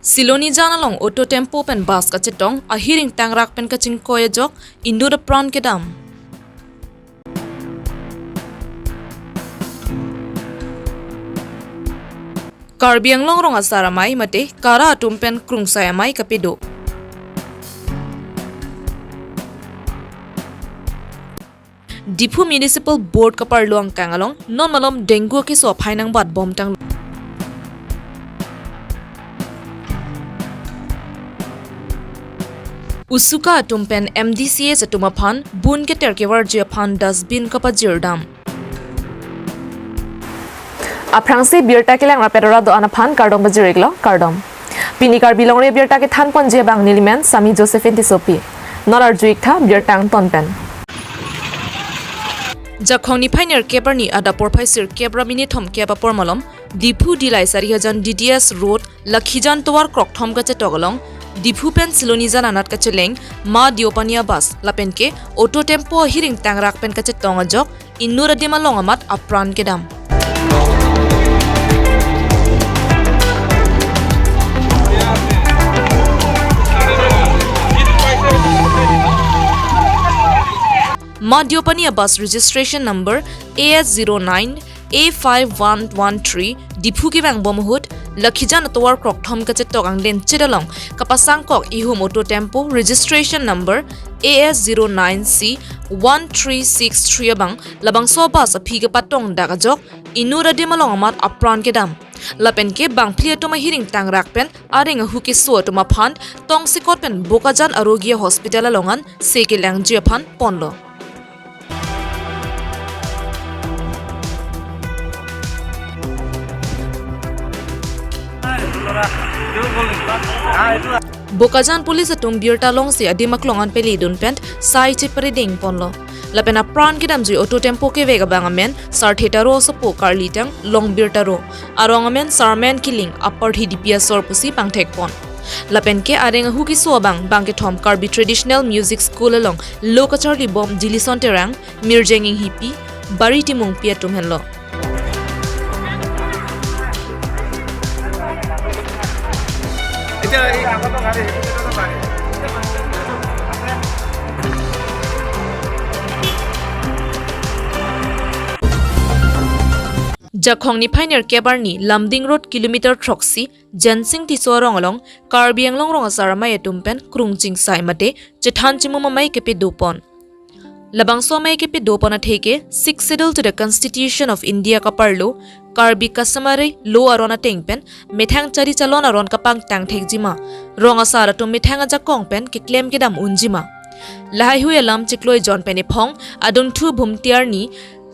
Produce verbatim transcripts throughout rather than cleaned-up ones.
Silonijan along auto tempo pen bus kachetong ahiring tangrak pen kachingkoi ajok inut apran kedam. Karbi Anglong rong asar amei mate kara atum pen krungsai amei kapedo. Diphu Municipal Board kaparlo angkang along non malom dengue keso aphai nangbat bomtang. USUCA atum pen M D C S atum aphan bun keter kevarji aphan dustbin kapajirdam. Aphrangsi birta kelang rapet rat do-an aphan kardom pajir-iklo, kardom. Pini Karbi Longri Abirta kethan ponji abang nelimen Sami Josephine Tissopi. Non arju-iktha birta angton pen. Jakhong niphai nerkep arni adap porphai sirkep ra minit thomkep apor malom, Diphu Dillai Sarihajan D D S Road, Lakhijan tovar krokthom kachetok along, Diphu pen Silonijan anat kacheleng Ma Deopani abus lapen ke auto tempo ahiring tangrak pen kachetong ajok inut adim along amat apran kedam. Ma Deopani abus registration number A S zero nine A five one one three Diphu kevangbom ahut, Lakhijan atovar krokthom kachetok angden chedalong kapasangkok ihum auto tempo registration number A S zero nine C one three six three abang labangso abus aphi kepatong dak ajok inut adim along amat apran kedam. Lapen ke bangphli atum ahiring tangrak pen areng ahu keso atum aphan tongsekot pen Bokajan Arogya Hospital along anse kelangji aphan ponlo. Bokajan police atum birta longsi adim aklong an peli dun pen sai chepreding ponlo. Lapen apran kedamji auto tempo kevek abang amen Sarthe Taro asopo karlitang Longbir Taro, arong amen Sarmen Killing, aparthi Dipi asor pusi pangthek pon. Lapen ke areng ahu keso abang bangkethom Karbi Traditional Music School along lo kacharli bom Dilison Terang, Mirjeng Inghipi, Bari Timungpi atum henlo. Jakhong niphai nerkep arni Lumding Road kilometer throksi Jensing Tisso arong along Karbi Anglong rong asar amei atum pen krung chingsai mate chethan chimum amei kepedo pon. Labangso amei kepedo pon atheke Sixth Schedule to the Constitution of India kaparlo Karbi Customary Law aron ateng pen methang chari chalon aron kapangtang thekjima, rong asar atum methang ajakong pen keklem kedam unjima, lahaihui alam chiklo ejon pen ephong adungthu Bhumti arni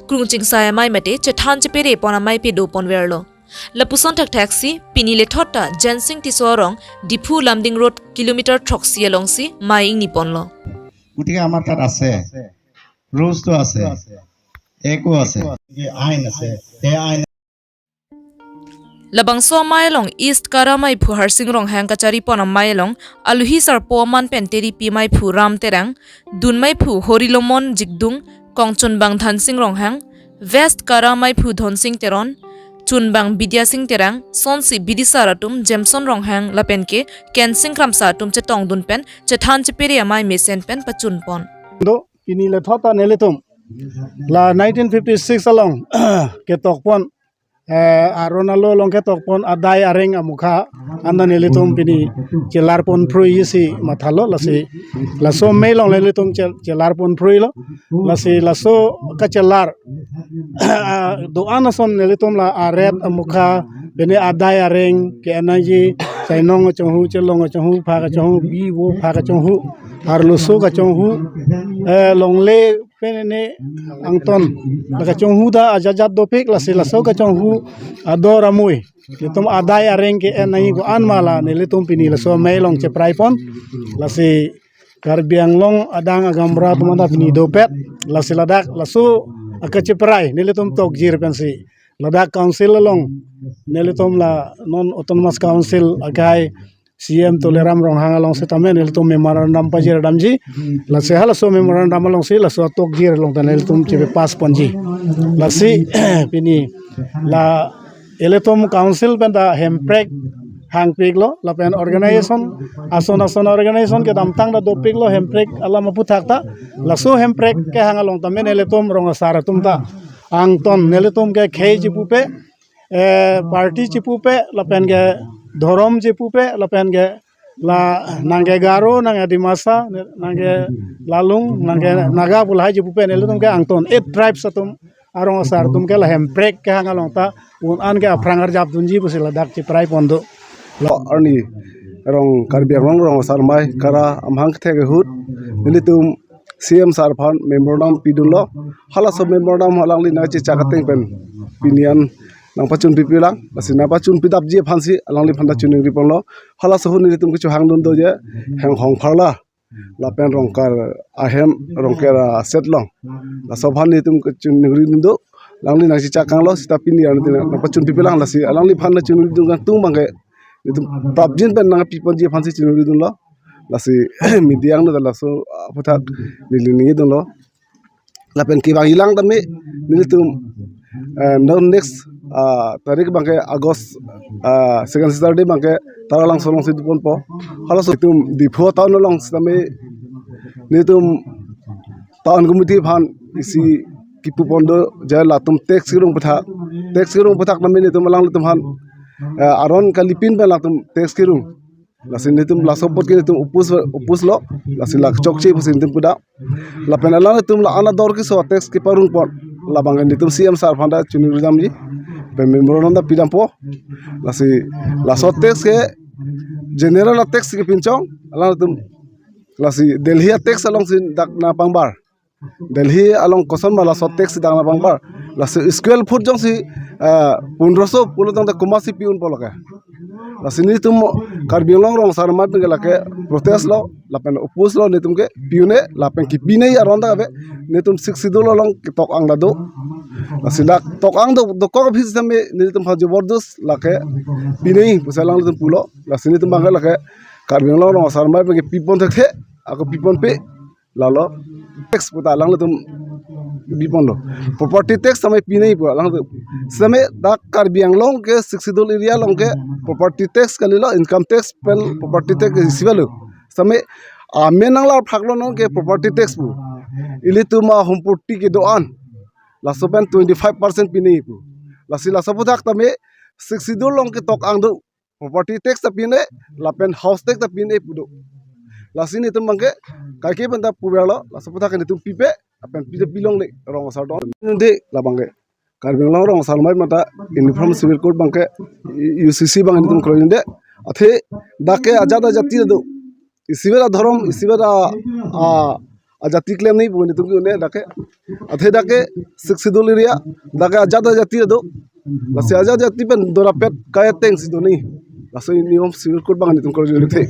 krung chingsai amei mate chethan chepere pon amei pedo ponverlo. Lapuson thakthaksi pini lethot ta Jensing Tisso arong Diphu Lumding Road kilometer throksi alongsi mei ingni ponlo. গতিকে আমাৰ তাত আছে, ৰুলছটো আছে, একো আছে, আইন আছে, সেই আইন Labangso amei along East Kara Meiphu Harsing Ronghang kachari pon amei along aluhi sarpo aman pen Teripi Meiphu Ram Terang, Dun Meiphu Horilomon Jikdung, Kongchunbang Dhansing Ronghang, West Kara Meiphu Dhonsing Teron, Chunbang Bidya Sing Terang, sonsi bidisar atum Jameson Ronghang lapen ke Kensing Kramsa atum chetongdun pen chethan chepere amei mesen pen pachun pon. Do pini lethot ta nelitum la nineteen fifty-six along ketok pon, eh, aron alo along ketok pon adai areng amukha anta nelitum pini chelar pon phrui isi mathalo, lasi laso amei along nelitum chel-, chelar pon phruilo, lasi laso kachelar do-an ason nelitum la aret amukha, pine adai areng ke-en nangji, chainong kachonghu, chelong kachonghu, pha kachonghu, bi vo pha kachonghu, arloso kachonghu, eh, longle pine angton la kachonghu ta ajat jat dopik, lasi laso kachonghu ador amui nelitum adai areng ke-en nangji ko-an ma la nelitum pini laso amei along cheprai pon, lasi Karbi Anglong adang agamra atum anta pini dopet, lasi ladak laso akacheprai nelitum tokjir pensi ladak council along nelitum la non Autonomous Council akai C M Tuliram Ronghang along sitame nelitum memorandum pajir damji, lasi halaso memorandum alongsi laso atokjir along ta nelitum chepass ponji, lasi pini la ilitum council penta hemprek hangpiklo, lapen organization, ason ason organization kedamtang ta dopiklo Hemprek alam aphuthak ta, laso Hemprek kehang along tame nelitum rong asar atum ta angton, nelitum ke khei chipupe, eh, party chipupe, lapen ke dhorom chipupe, lapen ke la nang ke Garo, nang ke Dimasa, nang ke Lalung, nang ke Naga pu lahai chipupe, nelitum ke angton eight tribes atum arong asar atum ke la Hemprek kehang along ta un-an ke aphrang arjap dunji pusi ladak chiprai pon do. Arni rong Karbi Anglong rong asar mai kara amhang kethek ahut nelitum C M sir aphan memorandum pidunlo. Halaso memorandum alangli nangchechak ateng pen pini an nangpachun pipelang, lasi nangpachun pidapji aphansi alangliphan ta choningri ponlo. Halaso ahut nelitum kechohang dun do je Henghong Pharla lapen Rongkar ahem, Rongkar aset along. Laso aphan nelitum kechoningri dun do. Alangli nangchechak kanglo seta pini arni nangpachun pipelang, lasi alangliphan nangchoningri dun kangtung abangke nelitum prapjin pen nangpiponji aphansi choningri dunlo. Lasi media angno ta laso aphuthak neli ningje dunlo. Lapen kevang ilang tame nelitum, eh, non next, ah, tarik abangke August, ah, second Saturday abangke Taralangso alongsi doponpo. Halaso itum Diphu town along sitame nelitum town committee aphan isi kipu pon do je latum tax kerung aphuthak, tax kerung aphuthak tame nelitum alanglitum aphan, eh, aron kalipin pen latum tax kerung. Lasi nelitum laso apot ke nelitum oppose, oppose lo, lasi la chokche pusi nelitum pudam. Lapen alanglitum la-an ador keso tax keparung pon, labang nelitum C M sir aphan ta choningri damji, pen memorandum ta pidampo. Lasi laso tax ke general tax kepinchong, alanglitum lasi Delhi tax alongsi dak nangpangbar. Delhi along koson ma laso tax dak nangpangbar. Lasi square foot jongsi, eh, pondroso pulo tangte komatsi pi-un pulo ke. Lasi nelitum Karbi Anglong rong asar mai pen ke lake protest lo, lapen oppose lo nelitum ke pi-un-e, lapen kepinei aron ta ave, nelitum Sixth Schedule along ketok ang ta do. Lasi dak tok ang do, dokok aphi sitame nelitum aphan jobordos lake pinei pusi alanglitum pulo. Lasi nelitum abangke lake Karbi Anglong rong asar mai pen ke pipon thekthe, ako piponpe, lalo tax pu ta alanglitum biponlo. Property tax tame pinei pu alanglitum. Sitame dak Karbi Anglong ke Sixth Schedule area along ke property tax kalilo, income tax pen property tax isi avelo. Sitame amen nanglar phaklo non ke property tax pu. Ilitum ahumpurti kedo-an laso pen twenty five percent pinei pu. Lasi laso aphuthak tame Sixth Schedule along ketok ang do, property tax ta pi-un-e, lapen house tax ta pi-un-e pu do. Lasi nelitum abangke kaike pen ta puverlo, laso aphuthak nelitum pipe, lapen pite pilongle rong asar don. Nde labangke Karbi Anglong rong asar mai mate Uniform Civil Code abangke U C C abang nelitum kroin de. Athe dak ke ajat ajati do. Isi avera dhorom, isi avera, ah, ajati keklem nangji pu nelitum ke un-e dak ke. Athe dak ke Sixth Schedule area, dak ke ajat ajati do. Lasi ajat ajati pen dorapet kai atengsi do nangji. Laso Uniform Civil Code abang nelitum kroin de.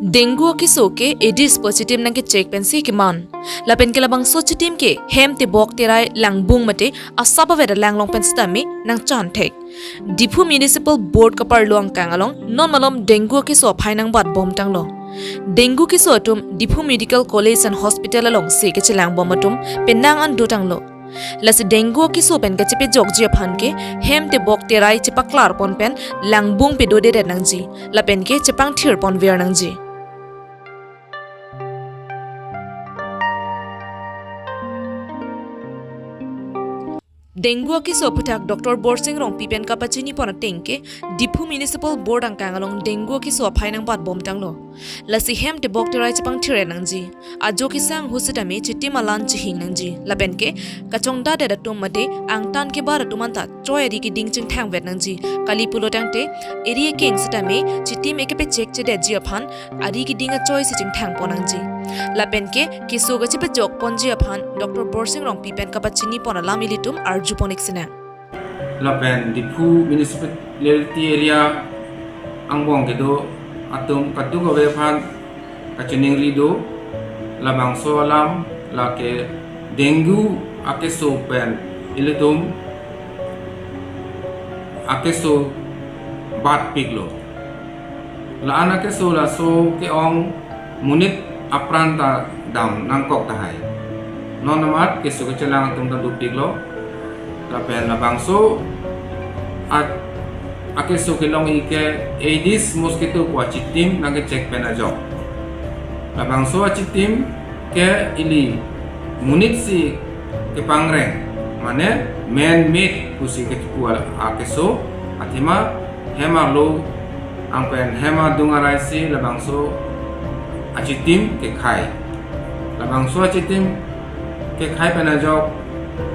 Dengue akeso ke Aedes positive nangkecheck pensi keman. Lapen ke labangso chitim ke hem tebok terai langbung mate asap avet alang along pen sitame nangchan thek. Diphu Municipal Board kaparlo angkang along non malom dengue akeso aphai nangbat bom tanglo. Dengue keso atum Diphu Medical College and Hospital alongsi kechelang bom atum penang an do tanglo. Lasi dengue akeso pen kachepejokji aphan ke hem tebok terai chepaklar pon pen langbung pedodedet nangji, lapen ke chepangthir ponver nangji. Dengue akeso aphuthak Doctor Borsing Rongpi pen kapachini pon ateng ke Diphu Municipal Board angkang along dengue akeso aphai nangbat bom tanglo. Lasi hem tebok terai chepangthir nangji. Ajo kesang ahut sitame chitim alan chihing nangji. Lapen ke kachongdadet atum mate angtan kebar atum anta choi ari keding chingthang vet nangji. Kali pulo tangte eri ekeng sitame chitim ekepechek chedetji aphan ari keding achoi si chingthang pon nangji. Lapen ke keso kachepejok ponji aphan Doctor Borsing Rongpi pen kapachini pon alam ilitum arju pon ik sinang. Lapen Diphu Municipality Area angbong kedo atum kadokave aphan kachiningri do, labangso alam lake dengue akeso pen ilitum akeso batpiklo. La-an akeso laso ke-ong monit apran ta dam nangkok tahai. Non amat keso kechelang atum ta dopiklo. Lapen labangso at akeso kelong-i ke Aedes mosquito pu achitim nangkechek pen ajok. Labangso achitim ke ili monit si kepangreng, mane man made pusi kepu akeso, athema hem arlo angpen hem adung arai si labangso achitim kekhai. Labangso achitim kekhai pen ajok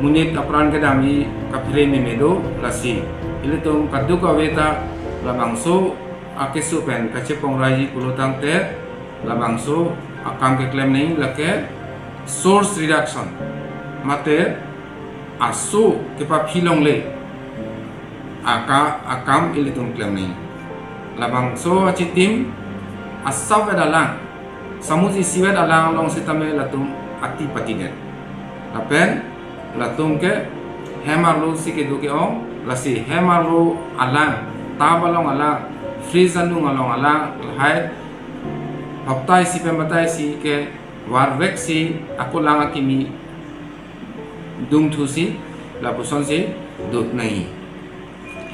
monit apran kedam-i kaphere meme do. Lasi ilitum kadokave ta labangso akeso pen kachepongraiji pulo tangte labangso akam keklem nangji, lake source reduction, mate aso kepaphi longle aka akam ilitum klem nangji. Labangso achitim asap vet alang, samuji sivet alang along sitame latum ati patidet. Lapen latum ke hem arlo si kedo ke-ong, lasi hem arlo alang, tap along alang, fridge anung along alang, lahai hapta isi pen batai isi kevarvek si ako lang akimi dungthu si lapuson si dut nangji.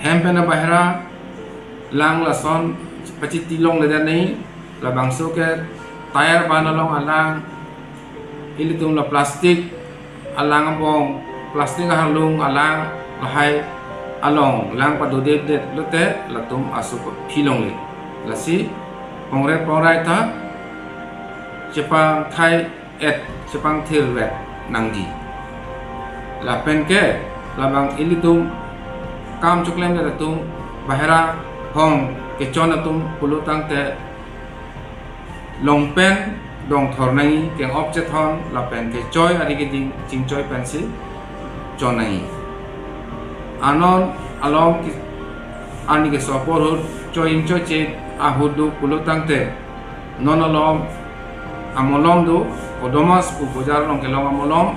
Hem pen abahera lang lason pachiti longledet nangji. Labangso ke tyre ban along alang, ilitum la plastic alang abong, plastic aharlung alang, lahai along lang padodedet lote latum aso phi longle. Lasi pongre pongrai ta chepangthir-et, chepangthirvet nangji. Lapen ke labang ilitum kam choklemdet atum, bahera hong kechon atum pulo tangte longpen dongthor nangji, keng-op chethon lapen kechoi ari keding chingchoi pensi chon nangji. Anon along ke arni keso apor ahut choi ingchoi che ahut do pulo tangte, non along amolom do, Odomas pu bojar along kelong amolom,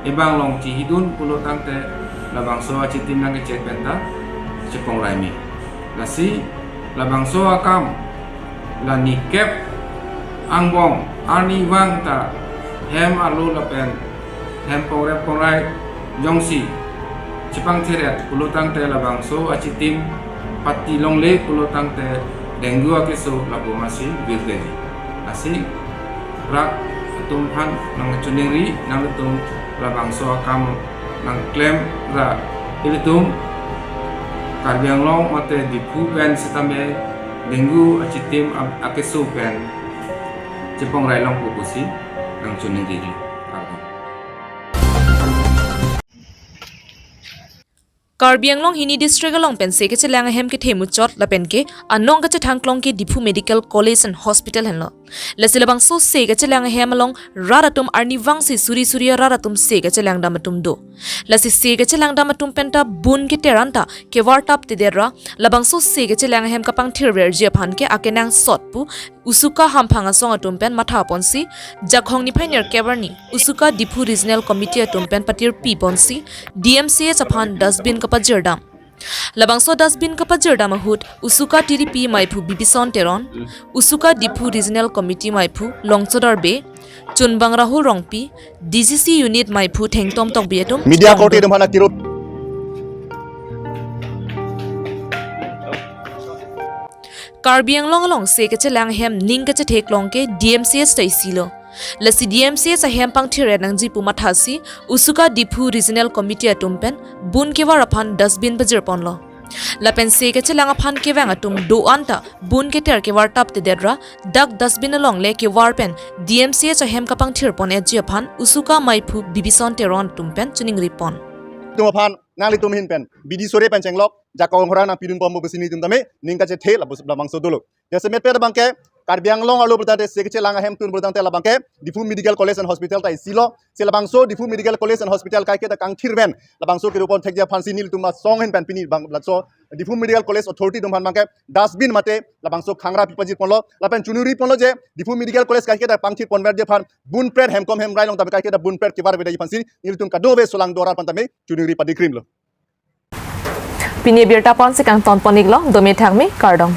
ebang along chihidun pulo tangte labangso achitim nangkechek pen ta chepongrai me. Lasi labangso akam la nikep angbong arnivang ta hem arlo lapen hem pongre pongrai jongsi chepangthir-et pulo tangte labangso achitim pati longle pulo tangte dengue akeso lapu masi birde. Lasi rat atum aphan nangchiningri, nanglitum labangso akam nangklem ra ilitum Karbi Anglong mate Diphu pen sitame dengue achitim a-, akeso pen chepongrai longpo pusi nangchiningri. Kardom. Karbi Anglong hini district along pen se kachelang ahem kethe muchot lapen ke anong kachethang klong ke Diphu Medical College and Hospital henlo. Lasi labangso se kachelang ahem along rat atum arnivang si suri suri rat atum se kachelang dam atum do. Lasi se kachelang dam atum pen ta bun keter anta kevar taptedet ra labangso se kachelang ahem kapangthirverji aphan ke akenangsot pu USUCA hamphang asong atum pen matha ponsi, Jakhong niphai nerkep arni USUCA Diphu Regional Committee atum pen patirpi ponsi, D M C H aphan dustbin kapajir dam. Labangso dustbin kapajir dam ahut USUCA tiripi maiphu Bibison Teron, USUCA Diphu Regional Committee maiphu Longchodar Bey, chunbang Rahul Rongpi, D G C unit maiphu Thengtom Tokbi atum Media chongdun. Korte atum aphan akirut. Karbi Anglong along se kachelang ahem ning kachethe klong ke D M C H ta isi lo. Lasi D M C H ahem pangthir-et nangji pu mathasi USUCA Diphu Regional Committee atum pen bun kevar aphan dustbin pajir ponlo. Lapen se kachelang aphan kevang atum do-an ta bun keter kevar taptedet ra dak dustbin along le kevar pen D M C H ahem kapangthir pon-etji aphan USUCA maiphu Bibison Teron atum pen chiningri pon. Tum aphan nanglitum ahin pen B D sore pen chenglok jakong hora nangpidun pon pusi nelitum tame ning kachethe lapu labangso dolo. Jasemet pen abangke Karbi Anglong arlo pulo tangte se kachelang ahem tun pulo tangte labangke Diphu Medical College and Hospital ta isi lo. Se labangso Diphu Medical College and Hospital kaike ta kangthir pen labangso kedo pon thekji aphansi nelitum asong ahin pen pini bang laso Diphu Medical College Authority atum aphan abangke dustbin mate labangso khangra pipajir ponlo. Lapen chiningri ponlo je Diphu Medical College kaike ta pangthir ponverji aphan bun pret hemkom hemrai along ta kaike ta bun pret kevar vedetji aphansi nelitum kadokave solangdo arat aphan tame chiningri padikrimlo. Pini abirta ponsi kangton pon-iklo, dome thakmi, kardom.